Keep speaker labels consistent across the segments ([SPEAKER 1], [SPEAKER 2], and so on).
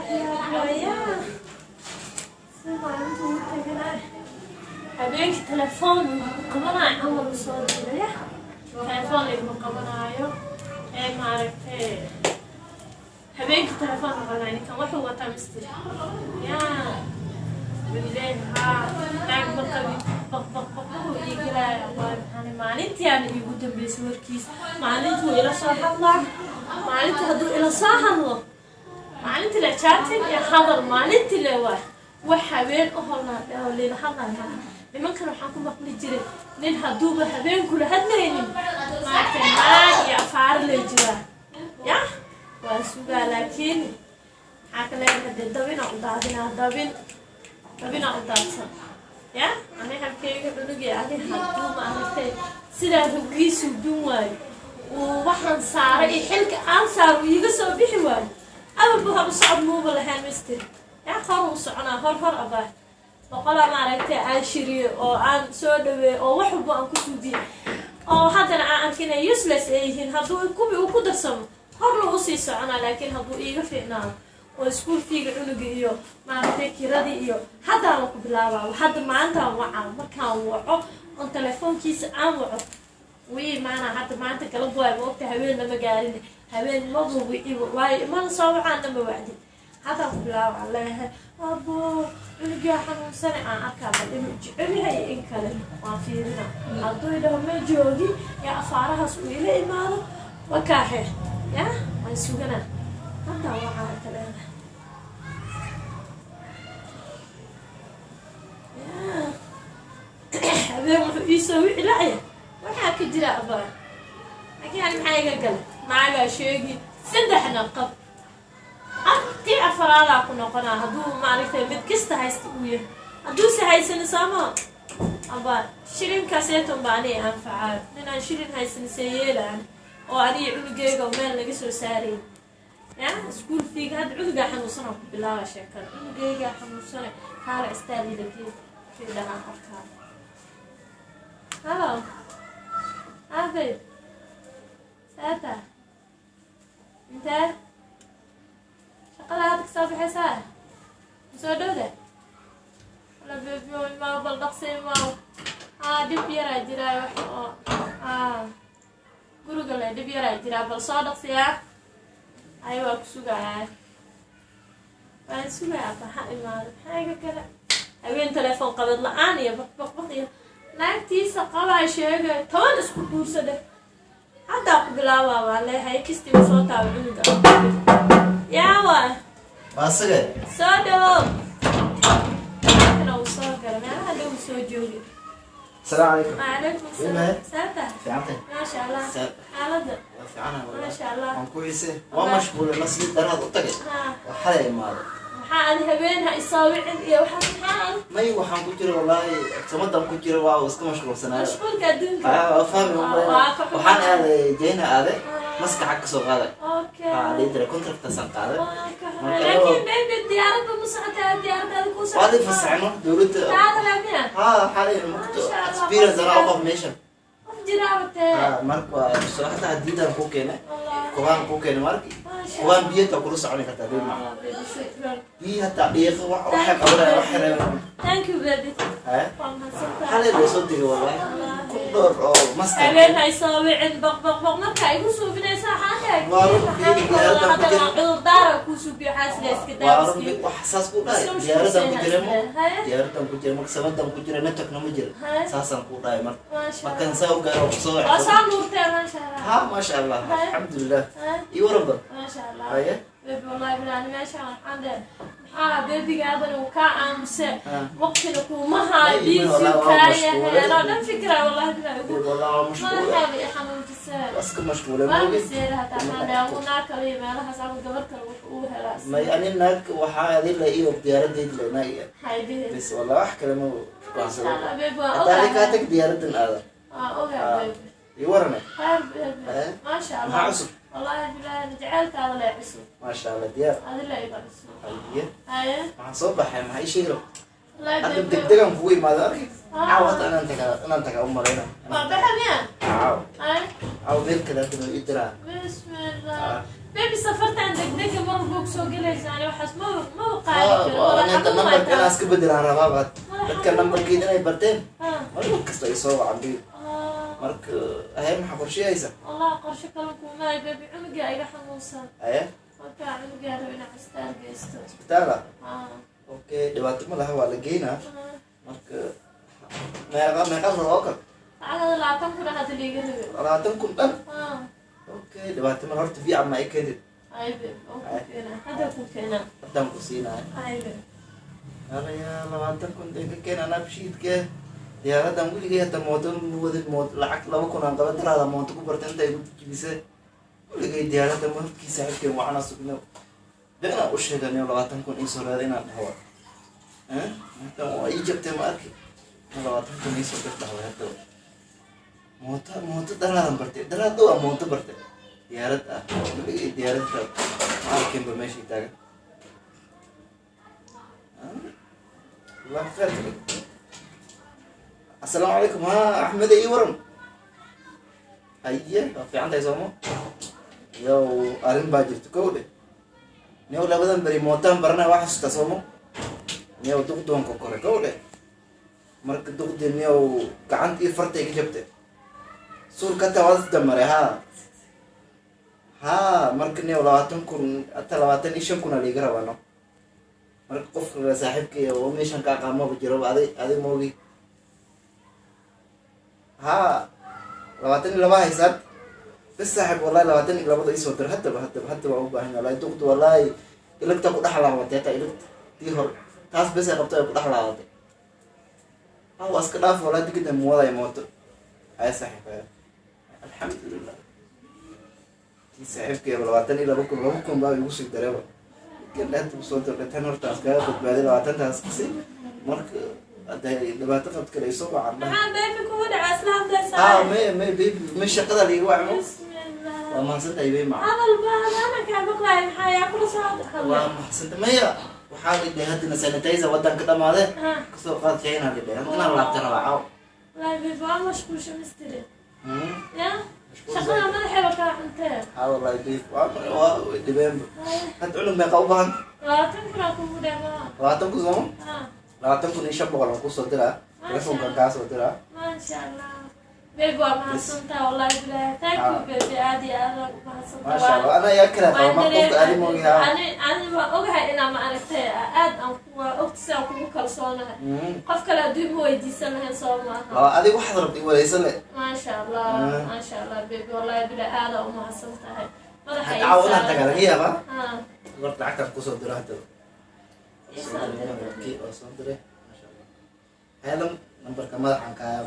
[SPEAKER 1] Wallaahi yaa si maalinta ugu taganaa habeenkii telefoon qabanaayo camal soo diraya, telefoon layguma qabanaayo ee maaragtay habeenkii telefoon qabanaayo. Ninkan wuxuu wataa mister yaa wiiley haa naag ma qabi, baq baq baq baquu ii gelaya. Waa maxaan maalintii aan iigu dambeysay warkiis? Maalintuu ila soo hadlaa, maalintii hadduu ila soo hadlo, maalintii le chatting iyo hadal, maalintii le waay wax habeen u holnaa oo lila hadlay maaha. Nimankan waxaan ku maqli jiray nin hadduuba habeenkula hadlaynin, maaragtay, naag iyo afaaro lay jiraa. Ya waa sugaa, laakiin maxaa ka leeyahay? Dee dabinaa u daadinaa, dabin dabinaa u daadsan. Ya ani halkeyga cunugii ani hadduu maaragtay sidaa ruggiisuu dun waayo, uu waxaan saaray iyo xilka aan saaro uu iiga soo bixi waayo, awalba hor u socod muuba lahayn mister. Ya hor u soconaa, hor hor abaa boqolaa maaragtay aan shiriyo oo aan soo dhaweeyo oo wax walba aan ku suubiyey oo haddana aan arkin ay useless ay yihiin. Hadduu kubi uu ku darsamo, hor lagu sii soconaa, laakiin hadduu iiga fiicnaado oo school feega cunuga iyo maaragtay kiradii iyo haddaan ku bilaabaa. Hadda maantaan wacaa, markaan waco oon telefoonkiisa aan waco wii maana hadda maanta galab waayo, ma ogta? Habeen lama gaarin, habeen maba wicibo waayo, mana soo wacaana ma wacdin. Haddaan ku bilaabaa leeyahay abo cunugaa xanuunsane aan arkaa, bal inuu jecel yahay in kale waan fiirina. Hadduu idhaho ma joogi ee afaarahaas uu ila imaado, wakaaxe ya waan suganaa. Haddaan wacaa kaleena ya habeen wuxuu iisoo wici la'ya, waxaa ka jira abaa. Laakiin ani maxaa iga gala? Naagaa sheegi saddexna qab, tii afaraadaa ku noqonaa hadduu maaragtay mid kasta haysta uu yahay. Hadduuse haysani sooma aba shilinkaaseyton ba aniga anfacaayo. Ninaan shilin haysan see yeelaan oo aniga cunugeyga meel laga soo saarayn ya school feega? Hadda cunugaa xanuunsanaa ku bilaaba sheekada, cunugeygaa xanuunsane kaala istaalilageed wixii dhahaan arkaa. Hello abay, saata intee shaqada hadda kasoo baxaysaa? Soo dhowda wala bebyo imaa, bal dhaqsi imaa. Haa, dhib yaraa jiraa, wax oo haa guriga le dhib yaraa jiraa, bal soo dhaqsiyaa. Ay waa ku sugayaa, waan sugayaa, baxa imaado. Maxaa iga kale? Habeen telefoon qabad la-aan iyo baqbaqbaq iyo naagtiisa qabaa sheegay 10 isku guursade. Haddaa ku bilaabaa baan leeyahay kistii u soo taaba cunuga yaawa.
[SPEAKER 2] Waa asaga.
[SPEAKER 1] Soo dhawow, kana uu soo gala meelaha dhow uu soo joogi.
[SPEAKER 2] Asalaamu calaykum.
[SPEAKER 1] Wacalaykum
[SPEAKER 2] Imahe.
[SPEAKER 1] salaam, saata?
[SPEAKER 2] Fiicantay?
[SPEAKER 1] Maasha Allah. Xaaladda?
[SPEAKER 2] Waa fiicanahay wallahi.
[SPEAKER 1] Maasha Allah.
[SPEAKER 2] Waan ku xiise, waa mashquulay, la sidii daraad u tagay. Waa xalay imaaday.
[SPEAKER 1] Maxaa adi habeen ha isoo wicin iyo waxaa maxaa adi?
[SPEAKER 2] May, waxaan ku jira wallahi samadan ku jira, waa iska mashquulsanaayo.
[SPEAKER 1] Mashquulka adduunka.
[SPEAKER 2] Waa fahmi.
[SPEAKER 1] Waa ka xumahay.
[SPEAKER 2] Waxaan aaday Jayna, aaday maskaxa ka soo qaaday. Haa, liidara contractaasaan qaaday.
[SPEAKER 1] Waa ka xumahay.
[SPEAKER 2] Marka
[SPEAKER 1] laakiin baby diyaaradda ma socotaa? Diyaaraddaada kuu
[SPEAKER 2] waa li
[SPEAKER 1] socotaa?
[SPEAKER 2] Fasaxno dowladda.
[SPEAKER 1] Taada lamiya?
[SPEAKER 2] Haa, xalay mugto.
[SPEAKER 1] Masha Allah.
[SPEAKER 2] Experience anaa qof meesha.
[SPEAKER 1] Qof jiraaba tee.
[SPEAKER 2] Haa, marka waa soo hataa hadiidaan ku keenay.
[SPEAKER 1] Wallahi.
[SPEAKER 2] Kubaan ku keenay marki.
[SPEAKER 1] Maasha
[SPEAKER 2] Kubaan biyo taa kula soconi kartaa biyo
[SPEAKER 1] Allah.
[SPEAKER 2] macaan.
[SPEAKER 1] Baby, shukran.
[SPEAKER 2] Biyo hataa dhiiqo wax waxay qabanaya wax xireen.
[SPEAKER 1] Thank you baby.
[SPEAKER 2] Haa.
[SPEAKER 1] Waa mahadsantahay.
[SPEAKER 2] Xalay loo soo digay wallahi kun dhowr oo maska.
[SPEAKER 1] Habeen ha isoo wicin baq baq baq marka igu suubinaysa waxaan dhahay
[SPEAKER 2] Waa run,
[SPEAKER 1] waxaan
[SPEAKER 2] fiiri, diyaaradda ku
[SPEAKER 1] hadda
[SPEAKER 2] jira.
[SPEAKER 1] waa cudurdaara kuu suubiyo, waxaa sida iska
[SPEAKER 2] Waa
[SPEAKER 1] daawiskii.
[SPEAKER 2] run, wax saas ku dhahay
[SPEAKER 1] Iska
[SPEAKER 2] diyaaradan ku jira ma
[SPEAKER 1] Haye.
[SPEAKER 2] diyaaradan ku jira marka samadan ku jira networkna ma jira.
[SPEAKER 1] Haye.
[SPEAKER 2] Saasaan ku dhahay marka.
[SPEAKER 1] Maasha
[SPEAKER 2] markaan
[SPEAKER 1] Allah.
[SPEAKER 2] saa u gaaro ku soo
[SPEAKER 1] waa
[SPEAKER 2] wacay.
[SPEAKER 1] soo nuurtee, maasha Allah.
[SPEAKER 2] Haa, maasha Allah.
[SPEAKER 1] Haye.
[SPEAKER 2] Alxamdulilah.
[SPEAKER 1] Haye.
[SPEAKER 2] Ii waran bal.
[SPEAKER 1] Maasha Allah.
[SPEAKER 2] Haye.
[SPEAKER 1] Baby, wallahi bilaani meeshaan waxaan dhahay maxaa babygaadana uu kaa aamuse waqtina kuuma haayo.
[SPEAKER 2] Ay,
[SPEAKER 1] busy
[SPEAKER 2] wallahi waa
[SPEAKER 1] kaa
[SPEAKER 2] mashquulay.
[SPEAKER 1] yahay anoo dhan fikra wallahi bilaa igu
[SPEAKER 2] wallahi waa mashquulay.
[SPEAKER 1] Madaxaaba i xanuunjisee.
[SPEAKER 2] Waa iska mashquulay.
[SPEAKER 1] Waa
[SPEAKER 2] moogid.
[SPEAKER 1] maseera hataa waxaan dhahay uu naa kale iyo meelahaas ama gabar kale wuxuu uu helaa.
[SPEAKER 2] May, ani naag waxaa adin la iyo diyaaradayda le naag iyo
[SPEAKER 1] Haydihi.
[SPEAKER 2] Bes wallahi wax kale ma
[SPEAKER 1] Maasha Allah baby, waa
[SPEAKER 2] hataa adi kaa
[SPEAKER 1] ogahay.
[SPEAKER 2] tag diyaaradan aada.
[SPEAKER 1] Waa ogahay baby.
[SPEAKER 2] Ii warane.
[SPEAKER 1] Khayr baby.
[SPEAKER 2] Eh?
[SPEAKER 1] Maasha
[SPEAKER 2] Maxaa
[SPEAKER 1] Allah.
[SPEAKER 2] cusub?
[SPEAKER 1] Wallahi bilahi jaceylkaada lee cusub.
[SPEAKER 2] Maasha Allah, diyaar.
[SPEAKER 1] Adi lee iga cusub.
[SPEAKER 2] Haye.
[SPEAKER 1] Haye.
[SPEAKER 2] Maxaa soo baxay? Maxaa ii sheegi rabta?
[SPEAKER 1] Wallahi
[SPEAKER 2] hadda
[SPEAKER 1] baby.
[SPEAKER 2] Degdegan kugu imaado arki.
[SPEAKER 1] Ah.
[SPEAKER 2] Caawa hata inaan tagaa u malayna.
[SPEAKER 1] Waa baxa miya?
[SPEAKER 2] Caawa.
[SPEAKER 1] Haye.
[SPEAKER 2] Caawa meel kale hadda noo ii diraa.
[SPEAKER 1] Bismillah. Baby, safartan degdega mar walba ku soo gelaysa ani. Waxaas ma qaadi karo.
[SPEAKER 2] Ani hadda nambarka inaan iska bedelaan rabaa baad. Dadka nambarkeeda inay barteen. Mar kasta ay soo wacan bi. Marka haye, maxaa qorsheyaysa?
[SPEAKER 1] Wallah qorshe kale kumahay baby, cunugaa iga xanuunsan.
[SPEAKER 2] Haye.
[SPEAKER 1] Marka cunugaa rabo inaan cisbitaal geysto.
[SPEAKER 2] Isbitaala?
[SPEAKER 1] Ah.
[SPEAKER 2] Okay, dhibaato ma laha, waa la geynaa. Marka meeqa loo kal?
[SPEAKER 1] Lacagada 20,000 hadda liiga rabe.
[SPEAKER 2] 20,000 dhan?
[SPEAKER 1] Ah.
[SPEAKER 2] Okay, dhibaato ma horta fiican ma i keenid.
[SPEAKER 1] Ay baby, oo ku keenaa, hadda ku keenaa.
[SPEAKER 2] Haddaan ku siinaya.
[SPEAKER 1] Ay baby.
[SPEAKER 2] Araya, 20,000 dee ka keen anaa bishiidke. Diyaaradan weligay hata mooto ma wadin, mooto lacag 2,000 aan qaba daraada mooto ku barta inta igu jibise. Weligay diyaaradda horkii saaxiibkeen wacana sugno. De inaan u sheeganayo 20,000 iisoo raada inaan dhaho. Intan waa ii jabtay, ma arki. 20,000 iisoo dir dhahway hadda. Mooto daraadan bartay, daraad dhow aan mooto bartay. Diyaarad ah weligay diyaaradda ma arkinba meeshay taagan. Allah khair ka dhig. Asalaamu calaykum. Ha Axmed, ii waran. Haye, waa fiican tahay sooma? Yow, arrin baa jirta kow dhe. Niyow, labadan beri mootaan baranaya, waa xasuustaa sooma? Niyow, duqdoonka kore kow dhe. Marka duqdi niyow gacanta iyo farta iga jabtay, suulka hataa waa isdamaray. Ha, marka niyow 20,000 hata 25,000 aa liiga rabaa no. Marka qofka saaxiibkay oo meeshan ka aqaamaba jiroba, aday moogi. Ha, 22 haysaad bas saaxiib. Wallahi 22-da isoo dir haddaba haddaba haddaba u baahan. Wallahi duqdu wallahi iligta ku dhex laabatay, hataa iligta tii hor taas bes ay qabto ay ku dhex laabatay. Ha, waa iska dhaaf wallahi, digida muwaday mooto. Haya saaxiib, haya. Alxamdulilah, tii saaxiibkay 22,000, 2,000 baa igu sii dareeba kan hadda usoo dirday. Tan horta iskaga badbaaday 20-taas kasi. Marka hadday dhibaato qabto kale isoo wacan dhaha.
[SPEAKER 1] Maxaa baby kugu dhacaa isla hadlaysaa?
[SPEAKER 2] Ha, me baby, me shaqada liiga wacmo.
[SPEAKER 1] Bismillah.
[SPEAKER 2] Waa mahadsantahay bay maca.
[SPEAKER 1] Hadal baan ana kaa maqlaay, maxaa yaa kula soo hadlay?
[SPEAKER 2] Waa mahadsantahay. Maya, waxaa la dhahay haddana sanitizer wadanka dhamaade, kasoo qaad China la dhahay, inaan laabta rabaa caaw.
[SPEAKER 1] Wallahi baby waa mashquulsha mistiri ya shaqada madaxeeba kaa cuntee.
[SPEAKER 2] Ha wallahi baby, waa dhibeenba. Hadda cunug meeqa u baahan?
[SPEAKER 1] 20,000 aa kugu dheemaa.
[SPEAKER 2] 20,000 sooma?
[SPEAKER 1] Ha.
[SPEAKER 2] 20,500 aan kusoo diraa, telefonkan kaa soo diraa.
[SPEAKER 1] Maasha Allah baby, waa mahadsantaa wallahi bilahi. Thank you baby, aad iyo aad waa mahadsantaa.
[SPEAKER 2] Maasha Allah, ana yaa kala qaba ma qofka adi moogi. Ha.
[SPEAKER 1] Ani waa ogahay inaa ma aragtay aad aan waa ogtisa aan kugu kalsoonahay. Qof kale adduun ma weydiisan lahayn, soo maaha?
[SPEAKER 2] Laba adiga waxaad rabta i wareysan le.
[SPEAKER 1] Maasha Allah. Maasha Allah baby, wallahi bilahi aada u mahadsan tahay. Madaxa
[SPEAKER 2] Hadda caawa inaan tagaa laga yaabaa.
[SPEAKER 1] Ha.
[SPEAKER 2] Horta lacagtaan kusoo diro hadda.
[SPEAKER 1] Ii soo dir.
[SPEAKER 2] Nambarkii oo soo diray. Maasha Allah, heelam nambarka madaxan kaaya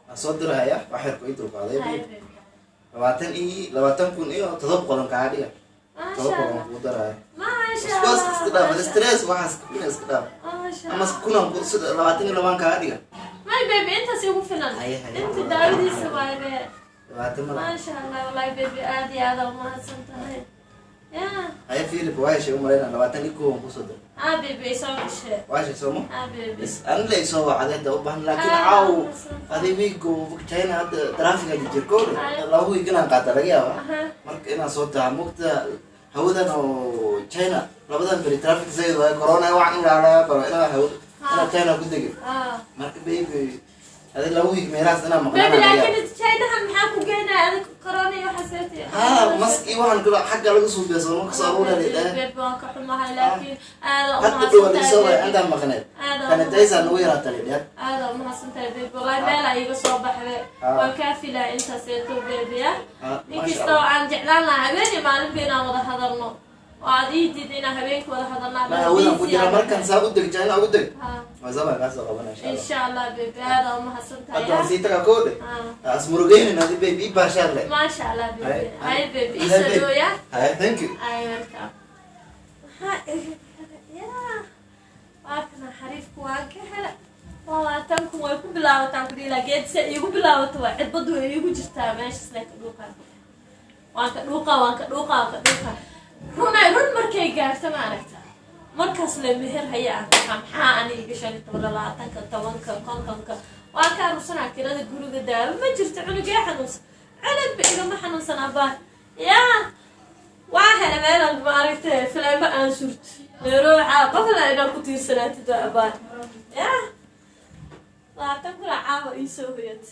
[SPEAKER 2] waan soo dirahaya, wax yarku ii dulqaaday.
[SPEAKER 1] Hay baby.
[SPEAKER 2] 20,700 kaaga dhiga.
[SPEAKER 1] Maasha
[SPEAKER 2] 700
[SPEAKER 1] Allah.
[SPEAKER 2] Kugu daraya.
[SPEAKER 1] Maasha
[SPEAKER 2] waswaas
[SPEAKER 1] Allah.
[SPEAKER 2] Iska dhaaf stress, waxaas kuna iska dhaaf.
[SPEAKER 1] Maasha
[SPEAKER 2] Ama kunan sida 22 kaaga dhiga.
[SPEAKER 1] May baby, intaas igu filan.
[SPEAKER 2] Haye, haye.
[SPEAKER 1] Inta daawadiisa waaye be.
[SPEAKER 2] Dhibaato ma laha.
[SPEAKER 1] Maasha Allah, wallahi baby aad iyo aad aa umahadsan tahay ya.
[SPEAKER 2] Haye, Philip, waa heshay umalayna, 21 aan kusoo diray.
[SPEAKER 1] Ah baby, soo gashe.
[SPEAKER 2] Waa heshay sooma?
[SPEAKER 1] Ah baby.
[SPEAKER 2] Bas ani la isoo wacday hadda u baahan, laakiin
[SPEAKER 1] Ah,
[SPEAKER 2] caaw
[SPEAKER 1] mahadsan.
[SPEAKER 2] adi wiigo China hadda traffic jir koole.
[SPEAKER 1] Haye.
[SPEAKER 2] 2 wiig inaan qaata laga yaabaa. Marka inaan soo taha mugta hawadan oo China labadan beri traffic zaid waaye, corona wax in laga baro inaan hawada inaan China ku degin. Marka baby, adi 2 wiig meelahaas inaan
[SPEAKER 1] baby
[SPEAKER 2] maqnaan laga yaabaa.
[SPEAKER 1] Laakiin Chinahan maxaa ku geynaya adig corona iyo waxaas eeti?
[SPEAKER 2] Ha, mask iyo waxaan kula xagga laga suubiya sooma kasoo aruuray dhahe.
[SPEAKER 1] Baby, waan ka xumahay, laakiin aada
[SPEAKER 2] Hadda dhow la isoo wacay
[SPEAKER 1] umahadsantahay.
[SPEAKER 2] Intaan maqneed
[SPEAKER 1] Aada
[SPEAKER 2] sanitizer nagu yaraata la dhahe.
[SPEAKER 1] Aada umahadsantahay baby, wallahi meelaa iiga soo baxday. Waan kaa filaya intaas eeto baby ah.
[SPEAKER 2] Maasha
[SPEAKER 1] Inkastoo
[SPEAKER 2] Allah.
[SPEAKER 1] aan jeclaan lahaa habeen iyo maalinba inaan wada hadalno oo aad ii diid inaan habeenka wada hadalnaa.
[SPEAKER 2] Ma hawadan ku jira markaan saa u deg China ugu deg. Waa sabaa kaa soo qabana insha Allah.
[SPEAKER 1] Insha Allah baby, aada umahadsantahay.
[SPEAKER 2] Hadda waan sii tagaa koodhe. As murugaynin adi baby, ii baashaad le.
[SPEAKER 1] Maasha Allah baby.
[SPEAKER 2] Haye.
[SPEAKER 1] Hay baby,
[SPEAKER 2] Haye,
[SPEAKER 1] isoo
[SPEAKER 2] baby.
[SPEAKER 1] dhooya.
[SPEAKER 2] Haye, thank you.
[SPEAKER 1] Ay, welcome. Maxaa iga helay ya? Waa kana xariifku, waan ka hela. 20,000 way ku bilaabataan ku dhihi lahaa geed se iigu bilaabato, waa cirbadu way iigu jirtaa meeshas le, ka dhuuqaa, waan ka dhuuqaa, waan ka dhuuqaa, waan ka dhuuqaa. Runay run markay gaarto ma aragta markaas le meher haya aan kaxa. Maxaa aniga 15, 20-ka, 10-ka, 50-ka waan ka aruursanaa kirada guriga, daawo ma jirto, cunugee xanuunsan, cunugba igama xanuunsan abaa yaa. Maaragtay, faleembo aan surto Nairobi caawa, qofna inaan ku tiirsanaatid waa abaa. Ya, 20,000 caawa iisoo hoyat.